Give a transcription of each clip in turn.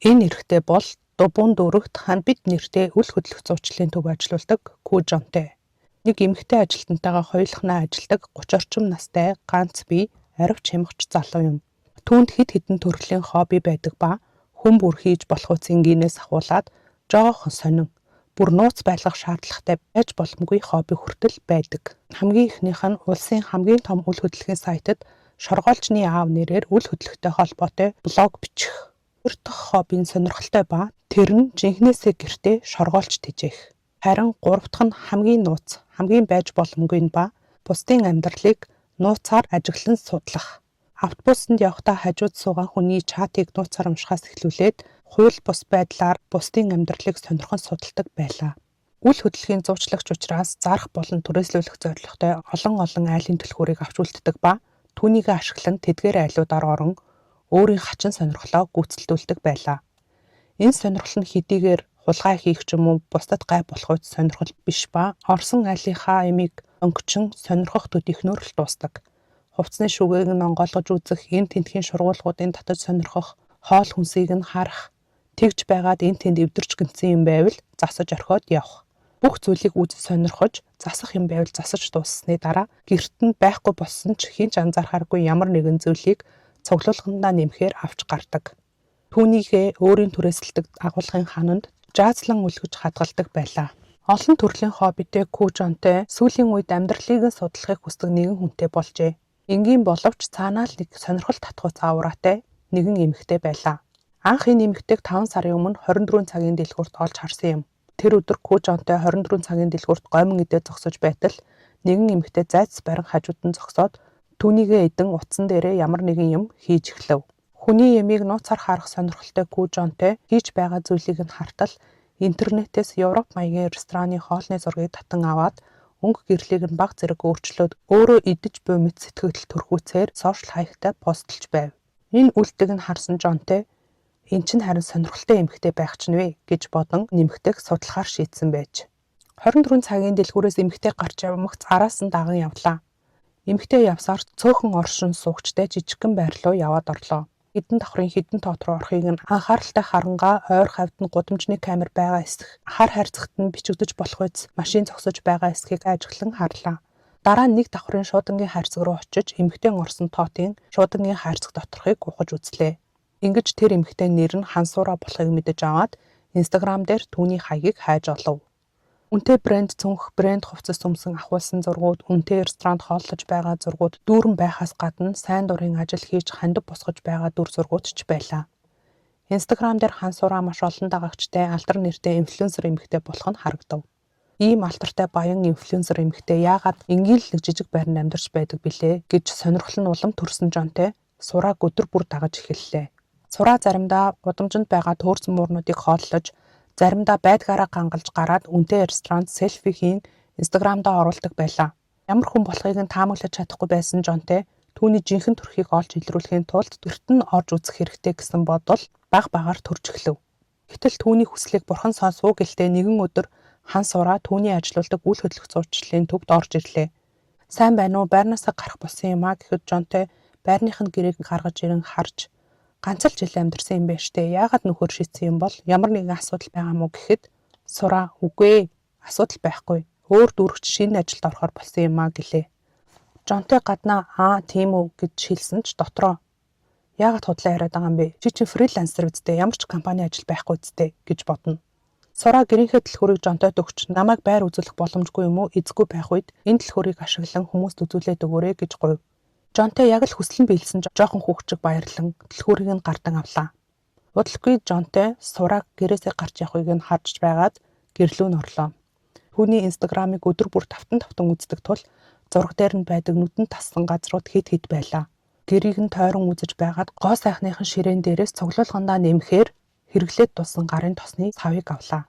Энэ эрэгтэй бол Дубуун дүүрэгт Хамбид нэртэй үл хөдлөх зуучлалын төв ажиллуулдаг Күүжонтэй. Нэг эмэгтэй ажилтнтайгаа хоёулахнаа ажилладаг 30 орчим настай ганц бие аривч хямгач залуу юм. Түүнд хэд хэдэн төрлийн хобби байдаг ба хүн бүр хийж болох үс энгийнээс ахуулаад жоохон сонин бүр нууц байлгах шаардлагатай байж боломгүй хобби хүртэл байдаг. Хамгийн эхнийх нь улсын хамгийн том үл хөдлөхийн сайтад шоргоолжны аав нэрээр үл хөдлөхтэй холбоотой блог бичих. Хоёр дахь хобби нь сонирхолтой ба тэр нь жинхэнээсээ гэртээ шоргоолж тэжээх. Харин гурав дахь нь хамгийн нууц, хамгийн байж боломгүй нь ба бусдын амьдралыг нууцаар ажиглан судлах. Автобусанд явахдаа хажууд суугаа хүний чатыг нууцаар уншихаас эхлүүлээд хууль бус байдлаар бусдын амьдралыг сонирхон судалдаг байлаа. Үл хөдлөхийн зуучлагч учраас зарах болон түрээслүүлэх зорилготой олон олон айлын түлхүүрийг авч үлддэг ба түүнийгээ ашиглан тэдгээр айлуудаар орон өөрийн хачин сонирхлоо гүйцэлдүүлдэг байлаа. Энэ сонирхол нь хэдийгээр хулгай хийх ч юм уу бусдад гай болох үед сонирхол биш ба орсон айлынхаа ямыг онгочин сонирхох төдийхнөөр л дуустдаг. Хувцсны шүгээг нь онгойлгож үзэх, энэ тэндхийн шургуулгуудын татаж сонирхох, хоол хүнсийг нь харах, тэгж байгаад энэ тэнд эвдэрч гэнтсэн юм байвал засаж орхиод явах. Бүх зүйлийг үзэж сонирхож, засах юм байвал засаж дууссаны дараа гэрт нь байхгүй болсон ч хэн ч анзаарахааргүй ямар нэгэн зүйлийг цуглуулгандаа нэмэхээр авч гардаг. Түүнийгээ өөрийн түрээсэлдэг агуулгын хананд жаазлан үлгэж хадгалдаг байлаа. Олон төрлийн хоббитэй Күүжонтой сүүлийн үед амьдралыг нь судлахыг хүсдэг нэгэн хүнтэй болжээ. Энгийн боловч цаанаа л нэг сонирхол татахуйц аураатай нэгэн эмэгтэй байлаа. Анх энэ эмэгтэйг 5 сарын өмнө 24 цагийн дэлгүүрт олж харсан юм. Тэр өдөр Күүжонтой 24 цагийн дэлгүүрт гомин идээ зогсож байтал нэгэн эмэгтэй зайц барин хажууд нь зогсоод түүнийгээ идэн утсан дээрээ ямар нэгэн юм хийж эхлэв. Хүний ямыг нууцаар харах сонирхолтой Күүжонтой хийж байгаа зүйлийг нь хартал интернетээс Европ маягийн рестораны хоолны зургийг татан аваад өнгө гэрлийг нь бага зэрэг өөрчлөөд өөрөө идэж буй мэт сэтгэгдэл төрхүүцээр сошиал хаягтай постлж байв. Энэ үйлдэлийг нь харсан Жонтой энэ чинь харин сонирхолтой эмэгтэй байх чинь вэ гэж бодон нэмэгтэйг судлахаар шийдсэн байж. 24 цагийн дэлгүүрээс эмэгтэй гарч явмагц араас нь даган явлаа. Эмэгтэй явсаар цөөхөн оршин суугчтай жижигхэн байр руу яваад орлоо. Хэдэн давхрын хэдэн тоот руу орохыг нь анхааралтай харангаа ойр хавьд нь гудамжны камер байгаа эсэх, хар хайрцагт нь бичигдэж болох үз машин зогсож байгаа эсхийг ажиглан харлаа. Дараа нь нэг давхрын шуудангийн хайрцаг руу очиж эмэгтэй орсон тоотын шуудангийн хайрцаг доторхыг ухаж үзлээ. Ингэж тэр эмэгтэй нэр нь Хансуура болохыг мэдэж аваад Instagram дээр түүний хаягийг хайж олов. Үнэтэй брэнд цүнх, брэнд хувцас өмсөн авахулсан зургууд, үнэтэй ресторанд хооллож байгаа зургууд дүүрэн байхаас гадна сайн дурын ажил хийж хандив босгож байгаа дүр зургууд ч байлаа. Instagram дээр Хансуура маш олон дагагчтай алдар нэртэй инфлюенсер эмэгтэй болох нь харагдав. Ийм алдартай баян инфлюенсер эмэгтэй яагаад энгийн л нэг жижиг байранд амьдарч байдаг билээ гэж сонирхол нь улам төрсөн Жонтой Сурааг өдөр бүр дагаж эхэллээ. Сураа заримдаа гудамжинд байгаа төөрсөн муурнуудыг хооллож, заримдаа байдгаараа гангалж гараад үнэтэй ресторанд селфи хийн Instagram-даа оруулдаг байлаа. Ямар хүн болохыг нь таамаглаж чадахгүй байсан Жонтой түүний жинхэнэ төрхийг олж илрүүлэхийн тулд гэрт нь орж үзэх хэрэгтэй гэсэн бодол бага багаар төрж эхлэв. Гэтэл түүний хүслийг бурхан сонсов уу гэлтэй нэгэн өдөр Хансураа түүний ажилуулдаг үл хөдлөх зуучлалын төвд орж ирлээ. Сайн байна уу? Байрнаасаа гарах болсон юм аа гэхэд Жонтой байрных нь гэрээг гаргаж ирэн харж ганц л жил амьдарсан юм байна штэ. Яагаад нөхөр шийдсэн юм бол ямар нэгэн асуудал байгаа мó гэхэд Сураа үгүй ээ асуудал байхгүй. Өөр дүүрэгч шинэ ажилд орохоор болсон юм аа гэлээ. Жонтой гаднаа аа тийм үү гэж хэлсэн ч дотроо яагаад худлаа яриад байгаа юм бэ? Чи чинь фрилансер үсттэй ямар ч компани ажил байхгүй үсттэй гэж бодно. Сураа гэрийнхээ түлхүүрийг Жонтойд өгч намайг байр үзүүлэх боломжгүй юм уу? Эзгүй байх үед энэ түлхүүрийг ашиглан хүмүүст үзүүлээд өгөөрэй гэж гуйв. Жонтой яг л хүсэл нь биелсэн жоохон хүүхчиг баярлан түлхүүрийг нь гардан авлаа. Удалгүй Жонтой Сурааг гэрээсээ гарч явахыг нь харж байгаад гэрлүү нь орлоо. Түүний Instagram-ыг өдөр бүр тавтан тавтан үздэг тул зураг дээр нь байдаг нүдэнд тассан газрууд хэд хэд байлаа. Гэрийг нь тойрон үзэж байгаад гоо сайхныхан ширээн дээрээс цуглуулгандаа нэмэхээр хэрэглээд дууссан гарын тосны савыг авлаа.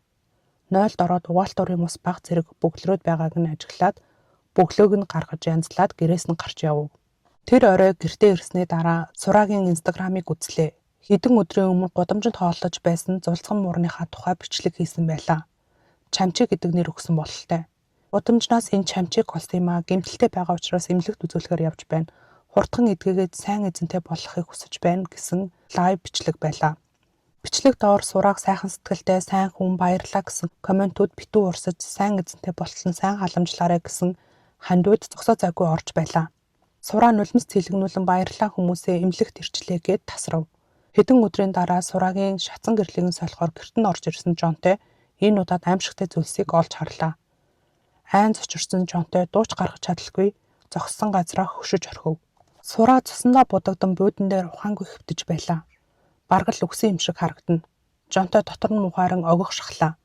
Нойлд ороод угаалтуурын мус бага зэрэг бөглөрөөд байгааг нь ажиглаад бөглөөг нь гаргаж янзлаад гэрээс нь гарч явв. Тэр орой гэртээ ирсний дараа Сураагийн Instagram-ыг үзлээ. Хэдэн өдрийн өмнө гудамжинд хооллож байсан зулцхан муурныхаа тухай бичлэг хийсэн байлаа. Чамчи гэдэг нэр өгсөн бололтой. Гудамжнаас энэ чамчиг олсон юм аа гэмтэлтэй байгаа учраас эмнэлэгт үзүүлэхээр явж байна. Хурдхан эдгээгээд сайн эзэнтэй болохыг хүсэж байна гэсэн лайв бичлэг байлаа. Бичлэг доор Сурааг сайхан сэтгэлтэй, сайн хүн, баярлаа гэсэн комментүүд битүү урсаж, сайн эзэнтэй болтол нь сайн халамжлаарай гэсэн хандивууд зогсоо зайгүй орж байлаа. Сураа нулимс цэлгэнүүлэн баярлалаа хүмүүсээ эмнэлэгт ирчлээ гээд тасрав. Хэдэн өдрийн дараа Сураагийн шатсан гэрлийг нь солихоор гэрт нь орж ирсэн Жонтой энэ удаад аимшигтай зүйлсийг олж харлаа. Айн цочирсон Жонтой дуу ч гаргаж чадалгүй зогссон газраа хөшиж орхив. Сураа цусандаа будагдан буудан дээр ухаангүй хэвтэж байлаа. Бараг л үхсэн юм шиг харагдана. Жонтой дотор нь мухайран огох шахлаа.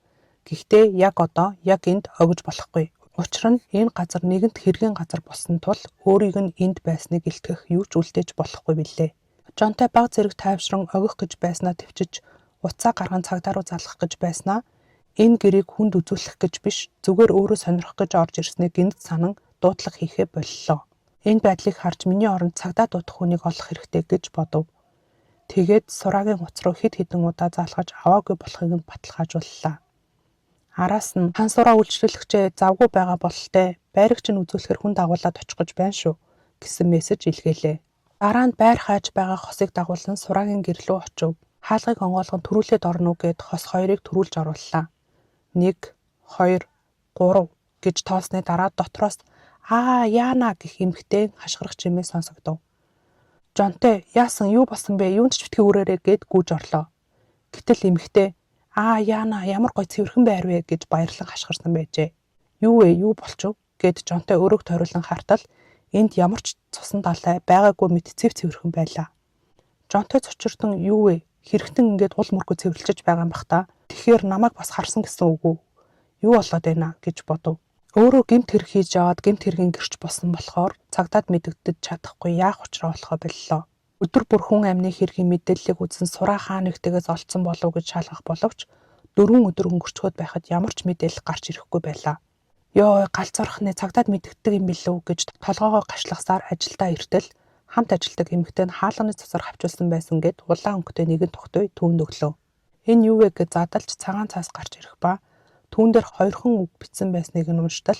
Гэхдээ яг одоо яг энд огиж болохгүй. Учир нь энэ газар нэгэнт хэргийн газар болсон тул өөрийг нь энд байсныг илтгэх юу ч үлдээж болохгүй билээ. Жонтой бага зэрэг тайвшран огих гэж байснаа тэвчиж утсаа гарган цагдаа руу залгах гэж байснаа энэ гэрийг хүнд үзүүлэх гэж биш зүгээр өөрөө сонирхох гэж орж ирснийг гэнэт санан дуудлага хийхээ боллоо. Энэ байдлыг харж миний оронд цагдаа дуудах хүнийг олох хэрэгтэй гэж бодов. Тэгээд Сураагийн утас руу хэд хэдэн удаа залгаж аваагүй болохыг нь баталгаажууллаа. Араас нь хан сураа үйлчлүүлэгчээ завгүй байгаа бололтой байрыг чинь үзүүлэхээр хүн дагуулаад очих гэж байна шүү гэсэн мессеж илгээлээ. Дараа нь байр хайж байгаа хосыг дагуулан Сураагийн гэр лүү очив. Хаалгыг онгойлгон түрүүлээд орно уу гээд хос хоёрыг түрүүлж орууллаа. 1 2 3 гэж тоосны дараа дотроос "Аа яана" гэх эмэгтэй хашгирах чимээ сонсогдов. Жонтой "Яасан, юу болсон бэ? Юунд ч битгий үрээрэй" гээд гүйж орлоо. Гэтэл эмэгтэй "Аа яана, ямар гоё цэвэрхэн байр вэ" гэж баярлан хашгирсан байжээ. "Юу вэ? Юу болчихов?" гээд Жонтой өрөөг тойруулан хартал энд ямар ч цусан далай байгаагүй мэт цэв цэвэрхэн байлаа. Жонтой цочирдон "Юу вэ? Хэрэгтэн ингээд уул мөргөө цэвэрлэж байгаа юм бах та. Тэгэхээр намайг бас харсан гэсэн үг үү? Юу болоод байна гэж бодов. Өөрөө гэмт хэрэг хийж яваад гэмт хэргийн гэрч болсон болохоор цагдаад мэдэгдэж чадахгүй яах учраа болохоо боллоо. Өдөр бүр хүн амны хэргийн мэдээллийг үзэн Сураа хаа нэгтээс олдсон болов гэж шалгах боловч 4 өдөр өнгөрчхөөд байхад ямар ч мэдээлэл гарч ирэхгүй байлаа. Йой, галзуурхны цагдаад мэдэгддэг юм билүү гэж толгойгоо гашлахсаар ажилдаа иртэл хамт ажилладаг эмэгтэй нь хаалганы цусаар хавчуулсан байсан гээд улаан өнгөтэй нэгэн тогтуй түүнд өглөө. Энэ юу вэ гэж задалж цагаан цаас гарч ирэх ба түүн дээр хоёрхан үг бичсэн байсныг нь унштал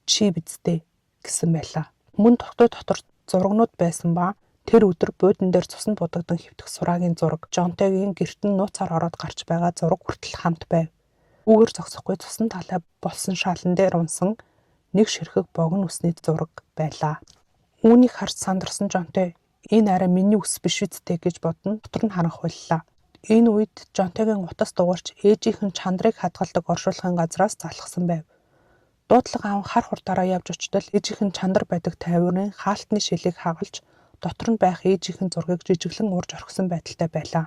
чи биз дээ гэсэн байлаа. Мөн тогтуй дотор зурагнууд байсан ба тэр өдөр буудан дээр цуснд будагдан хэвтэх Сураагийн зураг, Жонтойгийн гэрт нь нууцаар ороод гарч байгаа зураг хүртэл хамт байв. Үүгээр зогсохгүй цусан талай болсон шалан дээр унсан нэг ширхэг богино үсний зураг байлаа. Үүнийг харж сандарсан Жонтой энэ арай миний үс биш үсттэй гэж бодон дотор нь харанхуйллаа. Энэ үед Жонтойгийн утас дугуйрч ээжийнх нь чандрыг хадгалдаг оршуулгын газраас залхсан байв. Дуудлага аван хар хурдаараа явж очтол ээжийнх нь чандар байдаг тайврын хаалтны шилийг хагалж дотор нь байх ээжийнх нь зургийг жижиглэн урж орхисон байдалтай байлаа.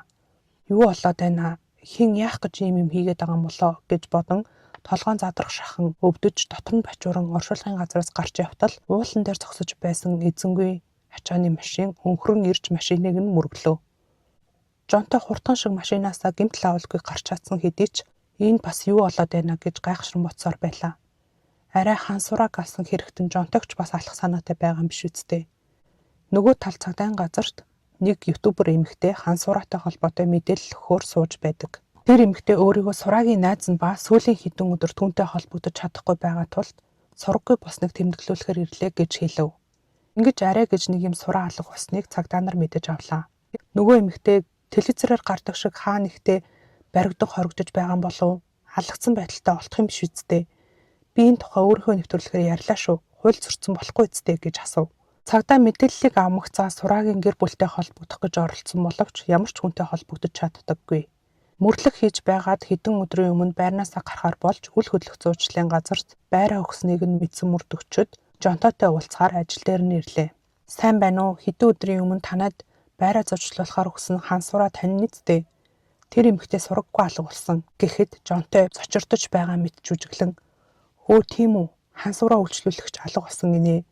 Юу болоод байна аа? Хэн яах гэж ийм юм хийгээд байгаа юм болоо гэж бодон толгойн задрах шахан өвдөж дотор нь бачууран оршуулгын газраас гарч явтал уулан дээр зогсож байсан эзэнгүй ачааны машин өнхрөн ирж машиныг нь мөрөглөө. Жонтой хурдхан шиг машинаасаа гэмтэл авалгүй гарч чадсан хэдий ч энэ бас юу болоод байна гэж гайхшран бодсоор байлаа. Арай хан сурааг алсан хэрэгтэн Жонтойг ч бас алах санаатай байгаа юм биш үсттэй. Нөгөө тал цагдаагийн газарт нэг ютубер эмэгтэй хан сураатай холбоотой мэдээлэл өгөхөөр сууж байдаг. Тэр эмэгтэй өөрийгөө Сураагийн найз нь ба сүүлийн хэдэн өдөр түүнтэй холбогдож чадахгүй байгаа тул сураггүй болсныг тэмдэглүүлэхээр ирлээ гэж хэлэв. Ингэж арай гэж нэг юм сураа алга болсныг цагдаа нар мэдэж авлаа. Нөгөө эмэгтэй телевизээр гардаг шиг хаа нэгтээ баригдах хоригдож байгаа юм болов алгацсан байдалтай олдох юм биш үсттэй. Би энэ тухай өөрийнхөө нэвтрүүлгээр ярьлаа шүү. Хууль зөрчсөн болохгүй үсттэй гэж асуув. Цагдаа мэдээллийг авмагцаа Сураагийн гэр бүлтэй холбогдох гэж оролдсон боловч ямар ч хүнтэй холбогдож чаддаггүй. Мөрдлөг хийж байгаад хэдэн өдрийн өмнө байрнаасаа гарахаар болж үл хөдлөх зуучлалын газарт байраа өгснийг нь мэдсэн мөрдөгчид Жонтойтой уулзахаар ажил дээр нь ирлээ. Сайн байна уу? Хэдэн өдрийн өмнө танад байраа зуучлуулахаар өгсөн хан сураа тань нэзтэй. Тэр эмэгтэй сураггүй алга болсон гэхэд Жонтой цочирдож байгаа мэт жүжиглэн "Өө тийм үү? Хан сураа үйлчлүүлэгч алга болсон гинэ.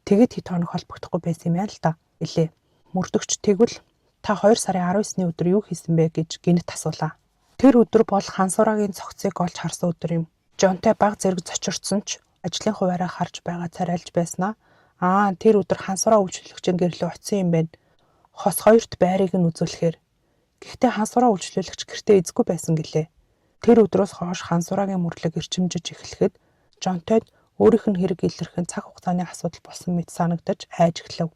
Тэгээд хэд хоног холбогдохгүй байсан юм байна л да" гэлээ. Мөрдөгч тэгвэл та 2 сарын 19-ны өдөр юу хийсэн бэ гэж гэнэт асуулаа. Тэр өдөр бол хан сураагийн цогцыг олж харсан өдөр юм. Жонтой баг зэрэг цочирдсон ч ажлын хуваараа харж байгаа царайлж байснаа "Аа, тэр өдөр хан сураа үйлчлүүлэгчийн гэр лүү очсон юм байна. Хос хоёрт байрыг нь үзүүлэхээр. Гэхдээ хан сураа үйлчлүүлэгч гэртээ эзгүй байсан гэлээ." Тэр өдрөөс хойш хан сураагийн мөрдлөг эрчимжиж эхлэхэд Жонтойд өөрийнх нь хэрэг илэрхэн цаг хугацааны асуудал болсон мэт санагдаж айж эхлэв.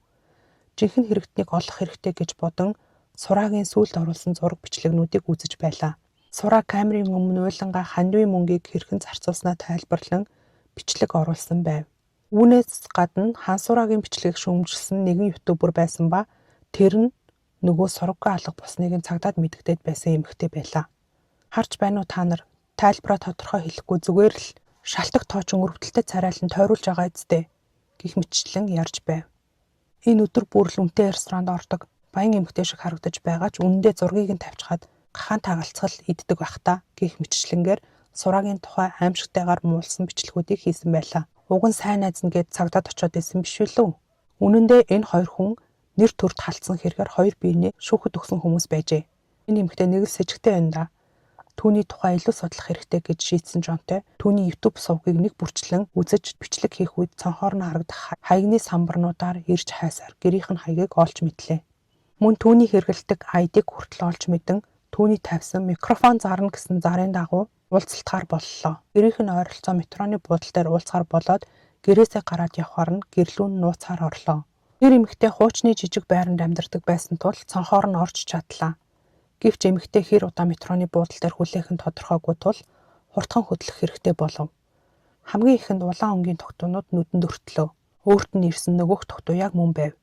Жинхэнэ хэрэгтнийг олох хэрэгтэй гэж бодон Сураагийн сүүлд оруулсан зураг бичлэгнүүдийг үзэж байлаа. Сураа камерын өмнө уйлангаа хандивын мөнгийг хэрхэн зарцуулснаа тайлбарлан бичлэг оруулсан байв. Үүнээс гадна Хансураагийн бичлэгийг шүүмжилсэн нэгэн YouTuber байсан ба тэр нь нөгөө сураггүй алга болсныг нь цагдаад мэдэгдээд байсан эмэгтэй байлаа. Харж байна уу та нар, тайлбараа тодорхой хэлэхгүй зүгээр л шалтаг тоочин өрөвдөлтэй царайлан тойруулж байгаа биз дээ гэх мэтчлэн ярьж байв. Энэ өдөр бүр л үнэтэй ресторанд ордог баян эмэгтэй шиг харагдаж байгаа ч үнэндээ зургийг нь тавьчихаад гахаан тагалцгал иддэг байх та гэх мэтчлэнгээр Сураагийн тухай аимшигтайгаар муулсан бичлэгүүдийг хийсэн байлаа. Уг нь сайн найз нь гээд цагдаад очиод исэн биш үү? Үнэн дээр энэ хоёр хүн нэр төрд халдсан хэрэгээр хоёр биенээ шүүхэд өгсөн хүмүүс байжээ. Энэ эмэгтэй нэг л сэжигтэй байна да. Түүний тухай илүү судлах хэрэгтэй гэж шийдсэн Жонтой түүний YouTube сувгийг нэг бүрчлэн үзэж бичлэг хийх үед цонхоор нь харагдах хаягны самбарнуудаар ирж хайсаар гэрийнх нь хаягийг олж мэдлээ. Мөн түүний хэрэглэдэг ID-г хүртэл олж мэдэн түүний тавьсан микрофон зарна гэсэн зарын дагуу уулзалтаар боллоо. Гэрийнх нь ойролцоо метроны буудал дээр уулзахаар болоод гэрээсээ гараад явхаар нь гэрлүү нь нууцаар орлоо. Тэр эмэгтэй хуучны жижиг байранд амьдардаг байсан тул цонхоор нь орж чадлаа. Гэвч эмэгтэй хэр удаа метроны буудал дээр хүлээх нь тодорхойгүй тул хурдхан хөдлөх хэрэгтэй болов. Хамгийн ихэнд улаан өнгийн тогтуунууд нүдэнд өртлөө. Өөрт нь ирсэн нөгөөх тогтуу яг мөн байв.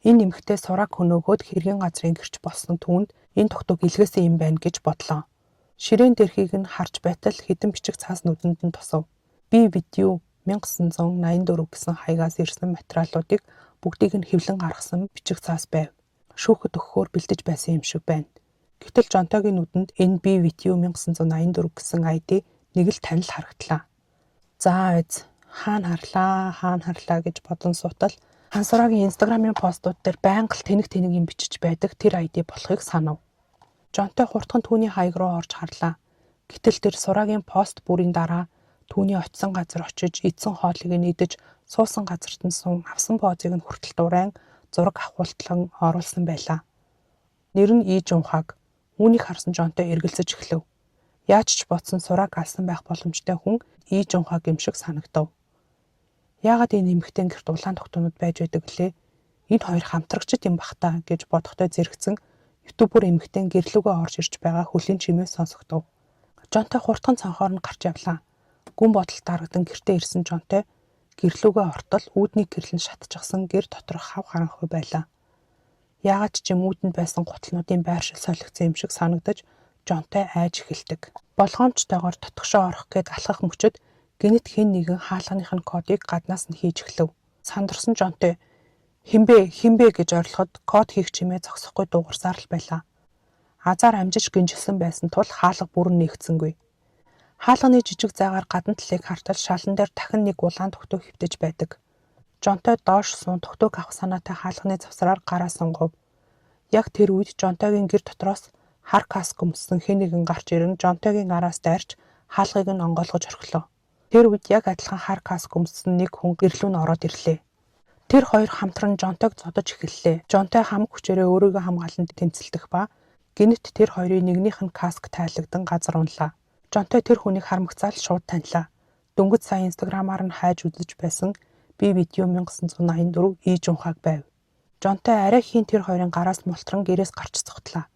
Энэ эмэгтэй сурааг хөнөөгөөд хэргийн газрын гэрч болсон түүнд энэ тогтууг илгээсэн юм байна гэж бодлоо. Ширээн дээрхийг нь харж байтал хэдэн бичиг цаас нүдэнд нь тусав. Би видео 1984 гэсэн хаягаас ирсэн материалуудыг бүгдийг нь хэвлэн гаргасан бичиг цаас байв. Шүүхэд өгөхөөр бэлдэж байсан юм шиг байна. Гэтэл Жонтогийн нүдэнд энэ би видео 1984 гэсэн ID нэг л танил харагдлаа. За биз, хаана харлаа, хаана харлаа гэж бодон суутал Хансураагийн Instagram-ын постууд дээр байнга л тэнэг тэнэг юм бичиж байдаг тэр ID болохыг санав. Жонтой хурдхан түүний хаяг руу орж харлаа. Гэтэл тэр Сураагийн пост бүрийн дараа түүний очисон газар очиж, идсэн хоолыг нь идэж, суусан газарт нь сун, авсан позыг нь хүртэл дурайн зураг авахултлан оруулсан байлаа. Нэр нь Ий Жунхаг. Үүнийг харсан Жонтой эргэлзэж эхлэв. Яаж ч бодсон Сурааг алсан байх боломжтой хүн Ий Жунхаг юм шиг санагдав. Яагаад энэ эмэгтэй гэрт улаан тогтуунууд байж байдаг гэлээ? Энэ хоёр хамтрагчид юм бах та гэж бодохтой зэрэгцэн YouTuber эмэгтэй гэрлүүгээ орж ирж байгаа хөлийн чимээ сонсогдов. Жонтой хурдхан цонхоор нь гарч явлаа. Гүн бодол дарагдан гэртээ ирсэн Жонтой гэрлүүгээ ортол үүдний гэрэл нь шатчихсан гэр доторх хав харанхуй байлаа. Яагаад ч юм үүдэнд байсан гутлнуудын байршил солигдсон юм шиг санагдаж Жонтой айж эхэлдэг. Болгоомжтойгоор дотгошоо орох гээд алхах мөчөд гэнэт хэн нэгэн хаалганых нь кодыг гаднаас нь хийж эхлэв. Сандарсан Жонтой "Хэн бэ? Хэн бэ?" гэж орилоход код хийх чимээ зогсохгүй дуугарсаар л байлаа. Азаар амжиж гинжилсэн байсан тул хаалга бүрэн нээгдсэнгүй. Хаалганы жижиг зайгаар гадна талыг хартал шалан дээр дахин нэг улаан тогтуу хэвтэж байдаг. Жонтой доош суун тогтууг авах санаатай хаалганы завсраар гараа сунгав. Яг тэр үед Жонтойгийн гэр дотроос хар каск өмссөн хэн нэгэн гарч ирэн Жонтойгийн араас дайрч хаалгыг нь онгойлгож орхилоо. Тэр үед яг адилхан хар каск өмссөн нэг хүн гэрлүү нь ороод ирлээ. Тэр хоёр хамтран Жонтойг зодож эхэллээ. Жонтой хамаг хүчээрээ өөрийгөө хамгаалан тэмцэлдэх ба гэнэт тэр хоёрын нэгнийх нь каск тайлагдан газар унлаа. Жонтой тэр хүнийг харамгацаал шууд танилаа. Дөнгөж сая Instagram-аар нь хайж үзэж байсан би видео 1984 Ий Жунхаг байв. Жонтой арай хийн тэр хоёрын гараас мултран гэрээс гарч цогтлаа.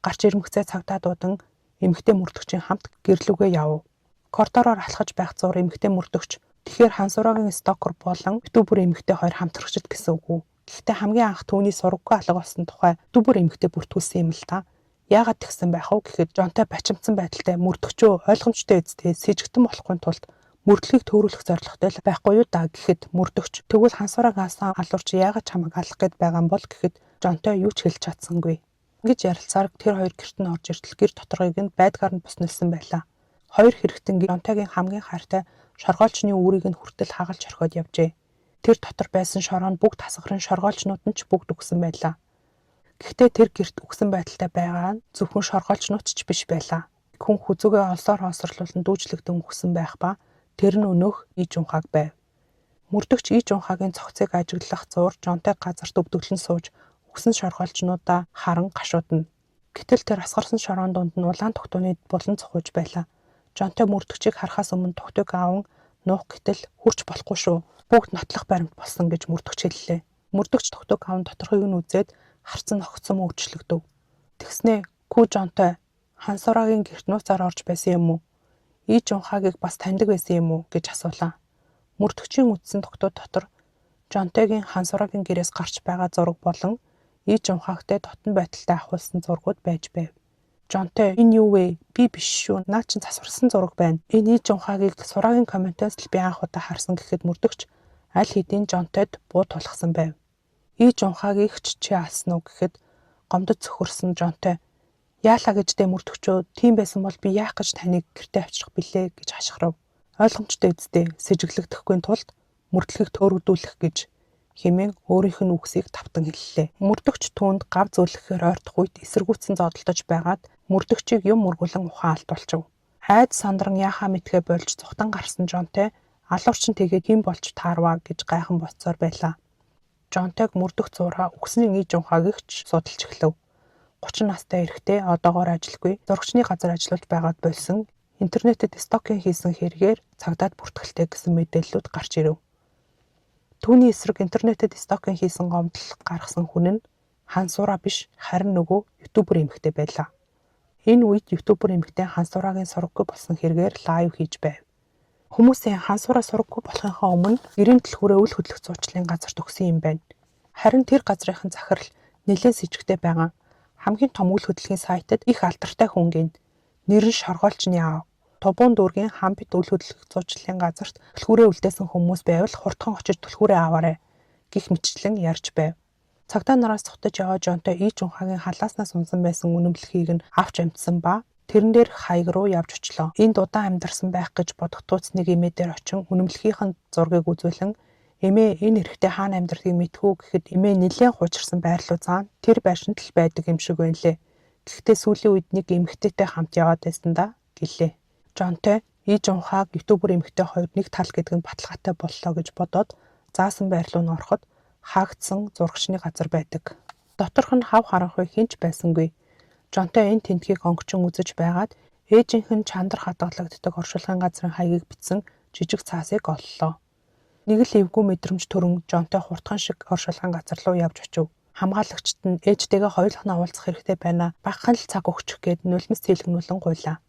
Гарч ирмэгцээ цагдаа дуудан эмэгтэй мөрдөгчийн хамт гэрлүүгээ явв. Коридороор алхаж байх зуур эмэгтэй мөрдөгч тэгэхээр Хансураагийн stalker болон YouTuber эмэгтэй хоёр хамтрагчид гэсэн үг үү? Гэхдээ хамгийн анх түүний сураггүй алга болсон тухай YouTuber эмэгтэй бүртгүүлсэн юм л та. Яагаад тэгсэн байх вэ гэхэд Жонтой бачимдсан байдалтай мөрдөгчөө ойлгомжтой үсттэй сэжигтэн болохгүй тулд мөрдлөгийг төөрүүлэх зорилготой л байхгүй юу да гэхэд мөрдөгч тэгвэл Хансурааг алсан алуурч яагаад чамайг алах гээд байгаа юм бол гэхэд Жонтой юу ч хэлж чадсангүй. Ингэж ярилцсаар тэр хоёр гэрт нь орж иртэл гэр доторхыг нь байдгаар нь буснилсан байлаа. Хоёр хэрэгтэн Жонтойгийн хамгийн хайртай шоргоолжны үүрийг нь хүртэл хагалж орхиод явжээ. Тэр дотор байсан шороо нь бүгд хасгарын шоргоолжнууд нь ч бүгд үхсэн байлаа. Гэхдээ тэр гэрт үхсэн байдалтай байгаа нь зөвхөн шоргоолжнууд ч биш байлаа. Хүн хүзүүгээ олсоор хоосрлуулан дүүжлэгдэн үхсэн байх ба тэр нь өнөөх Ий Жунхаг байв. Мөрдөгч Ий Жунхагийн цогцыг ажиглах зуур Жонтой газарт өвдөглөн сууж үхсэн шоргоолжнуудаа харан гашуудна. Гэтэл тэр асгарсан шороон дунд нь улаан тогтууны булан цохиуж байлаа. Жонтой мөрдөгчийг харахаас өмнө тогтуйг аван нуух гэтэл хүрч болохгүй шүү. Бүгд нотлох баримт болсон гэж мөрдөгч хэллээ. Мөрдөгч тогтууг аван доторхыг нь үзээд Харц нь огцом өөрчлөгдөв. Тэгснээ Күү Жонтой Хансурагийн гэрт нууцаар орж байсан юм уу? И Жунхагийг бас таньдаг байсан юм уу гэж асуулаа. Мөрдөгчийн үзсэн тогтууд дотор Жонтойгийн Хансурагийн гэрээс гарч байгаа зураг болон И Жунхагтай дотно байдалтай авахулсан зургууд байж байв. Жонтой, энэ юу вэ? Би биш шүү. Наа чин засварсан зураг байна. Энэ И Жунхагийг Сурагийн комментоос л би анх удаа харсан гэхэд мөрдөгч аль хэдийн Жонтойд буу тулгасан байв. И Жунхагийг ч чи алсан уу гэхэд гомдод цөхөрсөн Жонтой яалаа гэж дээ мөрдөгчөө, тийм байсан бол би яах гэж таныг гэртээ авчрах билээ гэж хашгирав. Ойлгомжтой үсттэй, сэжиглэгдэхгүй тулд мөрдлөгийг төөрөгдүүлэх гэж хэмээн өөрийнх нь үгсийг тавтан хэллээ. Мөрдөгч түүнд гав зөөлөхээр ойртох үед эсэргүүцсэн зодолдож байгаад мөрдөгчийг юм мөргүүлэн ухаан алдуулчив. Айд сандран яхаа мэдхээ болж зүхтан гарсан Жонтой алуурчин тэгээд хэн болж таарваа гэж гайхан бодсоор байлаа. Жонтойг мөрдөх зуураа үхсний иж унхаагч судалж эхлэв. 30 настай эрэгтэй одоогоор ажилгүй, зурагчны газар ажиллуулж байгаад болсон. Интернетэд stalking хийсэн хэрэгээр цагдаад бүртгэлтэй гэсэн мэдээллүүд гарч ирэв. Түүний эсрэг интернетэд stalking хийсэн гомдол гаргасан хүн нь Хансуура биш, харин нөгөө YouTuber эмэгтэй байлаа. Энэ үед YouTuber эмэгтэй Хансуурагийн сураггүй болсон хэрэгээр live хийж байв. Хүмүүсийн Хансуура сураггүй болохынхоо өмнө гэрийн түлхүүрээ үл хөдлөх зуучлалын газарт өгсөн юм байна. Харин тэр газрынхын захирал нэлээд сэжигтэй байгаа. Хамгийн том үл хөдлөхийн сайтад их алдартай хүн гин. Нэр нь Шоргоолжны аав. Тубуун дүүргийн Хамбит үл хөдлөх зуучлалын газарт түлхүүрээ үлдээсэн хүмүүс байвал хурдхан очиж түлхүүрээ аваарай гэх мэтчлэн ярьж байв. Цагдаа нараас цухтаж яваа Жонтой Ий Жунхагийн халааснаас унсан байсан үнэмлэхийг нь авч амжсан ба тэрэн дээр хаяг руу явж очлоо. Энд удаан амьдарсан байх гэж бодох тууц нэг эмээ дээр очин үнэмлэхийнх нь зургийг үзүүлэн эмээ, энэ эрэгтэй хаана амьдардгийг мэдэх үү гэхэд эмээ нэлээн хуучирсан байр руу заан тэр байшинд л байдаг юм шиг байна лээ. Гэхдээ сүүлийн үед нэг эмэгтэйтэй хамт яваад байсан да гэлээ. Жонтой И Жунхаг YouTuber эмэгтэй хоёр нэг тал гэдэг нь баталгаатай боллоо гэж бодоод заасан байр руу нь ороход хаагдсан зурагчны газар байдаг. Доторх нь хав харанхуй хэн ч байсангүй. Жонтой энэ тентгийг онгочин үзэж байгаад ээжийнх нь чандар хадгалагддаг оршуулгын газрын хаягийг бичсэн жижиг цаасыг оллоо. Нэг л эвгүй мэдрэмж төрөн Жонтой хурдхан шиг оршуулгын газар руу явж очив. Хамгаалагчид нь ээжтэйгээ хоёулахнаа уулзах хэрэгтэй байна. Багахан л цаг өгчих гээд нулимс цэлгэнүүлэн гуйлаа.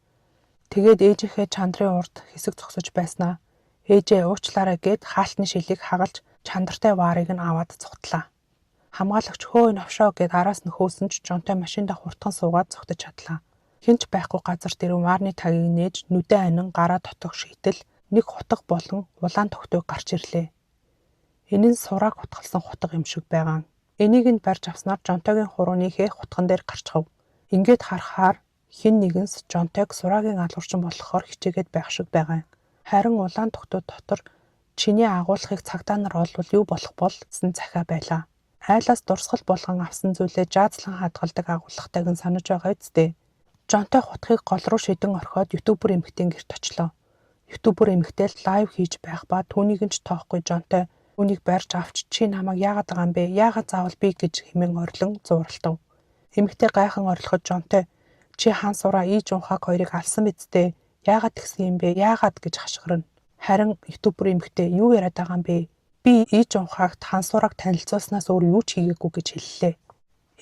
Тэгээд ээжийнхээ чандрын урд хэсэг зогсож байснаа ээжээ уучлаарай гээд хаалтны шилийг хагалж чандартай ваарыг нь аваад цухтлаа. Хамгаалагч хөө энэ овшоо гээд араас нь хөөсөн ч Жонтой машиндаа хурдхан суугаад зугтаж чадлаа. Хэн ч байхгүй газар дэрэн ваарны тагийг нээж нүдэ анин гараа дотох шийтэл нэг хутга болон улаан тогтуй гарч ирлээ. Энэ нь Сурааг хутгалсан хутга юм шиг байгаа. Энийг нь барьж авснаар Жонтойгийн хурууны хээ хутган дээр гарчхав. Ингээд харахаар хэн нэгэнс Жонтойг Сурагийн алуурчин болохоор хичээгээд байх шиг байгаа. Харин улаан тогтуу дотор чиний агуулгыг цагдаа нар олвол юу болох бол гэсэн захиа байлаа. Айлаас дурсгал болгон авсан зүйлээ жаазлан хадгалдаг агуулгатай нь санаж байгаа биз дээ. Жонтой хутгийг гол руу шидэн орхиод YouTuber эмэгтэйн гэрт очлоо. YouTuber эмэгтэй live хийж байх ба түүнийг нь ч тоохгүй Жонтой түүнийг барьж авч чи намайг яагаад байгаа юм бэ? Яагаад заавал би гэж хэмээн орилон зууралтав. Эмэгтэй гайхан орилоход Жонтой чи Хансураа И Жунхаг хоёрыг алсан биз дээ? Яагаад тэгсэн юм бэ? Яагаад гэж хашгирна. Харин YouTuber эмэгтэй юу яриад байгаа юм бэ? Би И Жунхагт Хансурааг танилцуулснаас өөр юу ч хийгээгүй гэж хэллээ.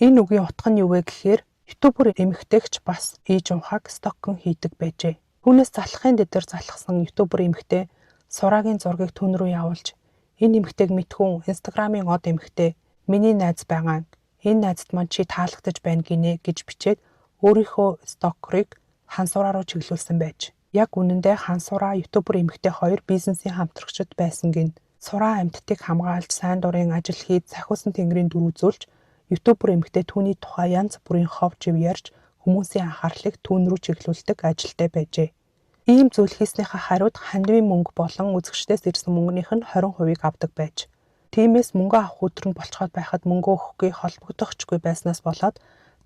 Энэ үгийн утга нь юу вэ гэхээр YouTuber эмэгтэйгч бас И Жунхаг stalking хийдэг байжээ. Түүнээс залхахын дэдэр залхсан YouTuber эмэгтэй Сурагийн зургийг түүн рүү явуулж энэ эмэгтэйг мэдэх үү, Instagram-ын од эмэгтэй миний найз байгаа. Энэ найзад маань чи таалагдаж байна гинэ гэж бичээд өөрийнхөө stalker-ыг Хансураа руу чиглүүлсэн байж. Яг үнэндээ Хансураа YouTuber эмэгтэй хоёр бизнесийн хамтрагчид байсан гин. Сураа амьтдыг хамгаалж сайн дурын ажил хийж сахиусан тэнгэрийн дүр үзүүлж YouTuber эмэгтэй түүний тухай янз бүрийн хов жив ярьж хүмүүсийн анхаарлыг түүн рүү чиглүүлдэг ажилтай байжээ. Ийм зүйл хийснийхээ хариуд хандивын мөнгө болон үзэгчдээс ирсэн мөнгөнийх нь 20%-ийг авдаг байж. Тиймээс мөнгө авах өдөр нь болцоход байхад мөнгө өгөхгүй холбогдохчгүй байснаас болоод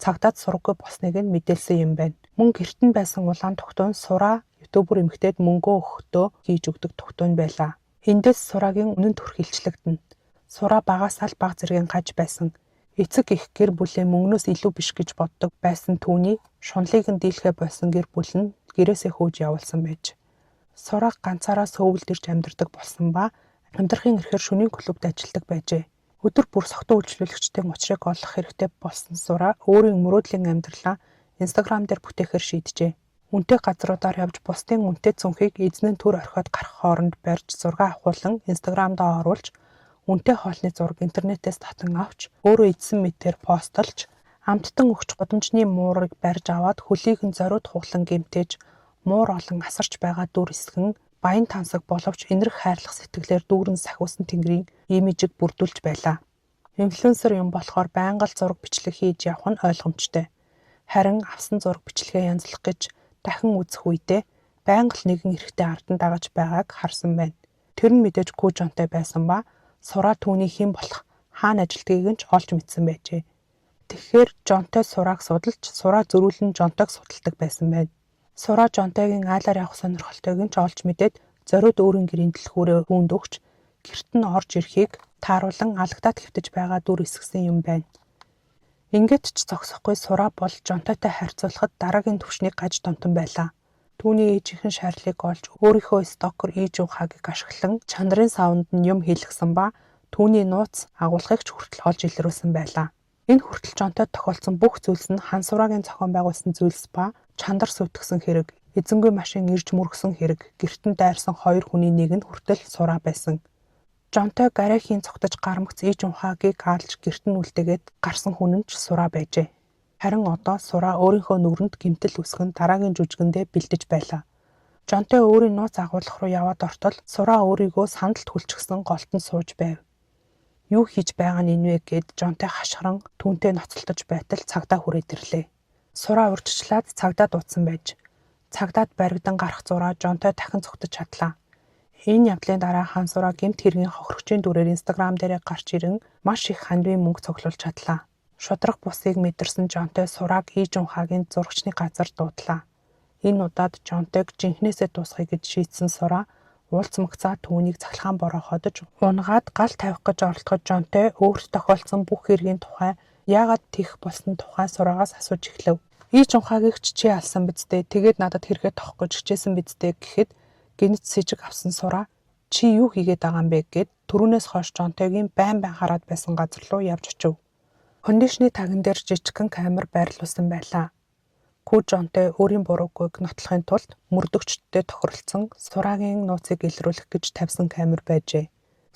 цагдаад сураггүй болсныг нь мэдээлсэн юм байна. Мөн гэрт нь байсан улаан тогтун Сураа YouTuber эмэгтэйд мөнгөө өгөхдөө хийж өгдөг тогтун байлаа. Эндээс Сурагийн үнэн төрх илчлэгдэнэ. Сураа багасаа л баг зэргийн гаж байсан. Эцэг их гэр бүлээ мөнгнөөс илүү биш гэж боддог байсан түүний шунлыг нь дийлхэ болсон гэр бүл нь гэрээсээ хөөж явуулсан байж. Сураа ганцаараа Сөүлд ирж амьдардаг болсон ба амьдрахын эрхээр шөнийн клубт ажилладаг байжээ. Өдөр бүр согтуу үйлчлүүлэгчдийн учрыг олох хэрэгтэй болсон Сураа өөрийн мөрөөдлийн амьдралаа Instagram дээр бүтээхээр шийджээ. Үнэтэй газруудаар явж бусдын үнэтэй цүнхийг эзэн нь түр орхиод гарах хооронд барьж зураг авахуулан Instagram-даа оруулж, үнэтэй хоолны зураг интернетээс татан авч, өөрөө идсэн мэтээр постлж, амттан өгч гудамжны муурыг барьж аваад хөлийг нь зориуд хугалан гэмтээж, муур олон асарч байгаа дүр эсгэн баян тансаг боловч энэрх хайрлах сэтгэлээр дүүрэн сахиусан тэнгэрийн имижийг бүрдүүлж байлаа. Инфлюенсер юм болохоор байнга л зураг бичлэг хийж явах нь ойлгомжтой. Харин авсан зураг бичлэгээ янзлах гэж дахин үзэх үедээ байнга л нэгэн эрэгтэй ард нь дагаж байгааг харсан байна. Тэр нь мэдээж Кужонтой байсан ба Сураа түүний хэн болох, хаана ажилладгийг нь ч олж мэдсэн байжээ. Тэгэхээр Жонтой Сурааг судалж, Сураа зөрүүлэн Жонтойг судалдаг байсан байна. Сураа Жонтойгийн айлаар явах сонирхолтойг нь ч олж мэдээд зориуд өөрийн гэрийн түлхүүрээ түүнд өгч гэрт нь орж ирэхийг тааруулан алагдаад хэвтэж байгаа дүр эсгэсэн юм байна. Ингээд ч зогсохгүй Сураа бол Жонтойтой харьцуулахад дараагийн түвшний гаж донтон байлаа. Түүний ээжийнх нь шарилыг олж өөрийнхөө stalker Ижүнхагийг ашиглан чанарын савнд нь юм хийлгэсэн ба түүний нууц агуулгыг ч хүртэл олж илрүүлсэн байлаа. Энэ хүртэл Жонтойд тохиолдсон бүх зүйлс нь Хансураагийн зохион байгуулсан зүйлс ба чандар сүйтгэсэн хэрэг, эзэнгүй машин ирж мөргөсөн хэрэг, гэрт нь дайрсан хоёр хүний нэг нь хүртэл Сураа байсан. Жонтой гарихийн цугтаж гармагц Ижүнхагийг аалж гэрт нь үлдээгээд гарсан хүн нь ч Сураа байжээ. Харин одоо Сураа өөрийнхөө нүрэнд гэмтэл үүсгэн дараагийн жүжигэндээ бэлдэж байлаа. Жонтой өөрийн нууц агуулгах руу яваад ортол Сураа өөрийгөө сандалд хүлчихсэн голд нь сууж байв. Юу хийж байгаа нь энэ вэ гээд Жонтой хашхиран түүнтэй ноцолдож байтал цагдаа хүрээд ирлээ. Сураа урьдчилаад цагдаа дуудсан байж. Цагдаад баригдан гарах зураа Жонтой дахин цугтаж чадлаа. Энэ явдлын дараа Хансураа гэмт хэргийн хохирогчийн дүрээр Instagram дээрээ гарч ирэн маш их хандивын мөнгө цуглуулж чадлаа. Шударга бусыг мэдэрсэн Жонтой Сурааг Ижүнхагийн зурагчны газар дуудлаа. Энэ удаад Жонтойг жинхэнээсээ дуусгая гэж шийдсэн Сураа уулзмагцаа түүнийг цахилгаан бороо ходож унагаад гал тавих гэж оролдоход Жонтой өөрт тохиолдсон бүх хэргийн тухай, яагаад тэгэх болсон тухай Сураагаас асууж эхлэв. Ижүнхагийг ч чи алсан биз дээ. Тэгээд надад хэрэгээ тоох гэж хичээсэн биз дээ гэхэд гэнэт сэжиг авсан Сураа чи юу хийгээд байгаа юм бэ гээд түрүүнээс хойш Жонтойгийн байн байн хараад байсан газар руу явж очив. Кондишны таган дээр жижигхэн камер байрлуулсан байлаа. Кужонтой өөрийн буруугүйг нотлохын тулд мөрдөгчдтэй тохиролцсон Сураагийн нууцыг илрүүлэх гэж тавьсан камер байжээ.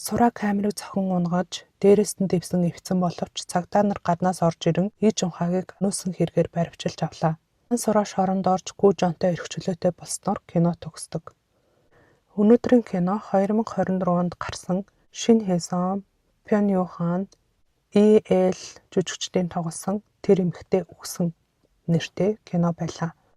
Сураа камерыг цохин унагааж дээрээс нь дэвсэн эвдсэн боловч цагдаа нар гаднаас орж ирэн Ижүнхагийг нүүсэн хэрэгээр баривчилж авлаа. Сураа шоронд орж Кужонтой эрх чөлөөтэй болсноор кино төгсдөг. Өнөөдрийн кино 2024 онд гарсан Шин Хэсон, Пён Ю Хан, И Эл жүжигчдийн тоглосон Тэр эмэгтэй үхсэн нэртэй кино байлаа.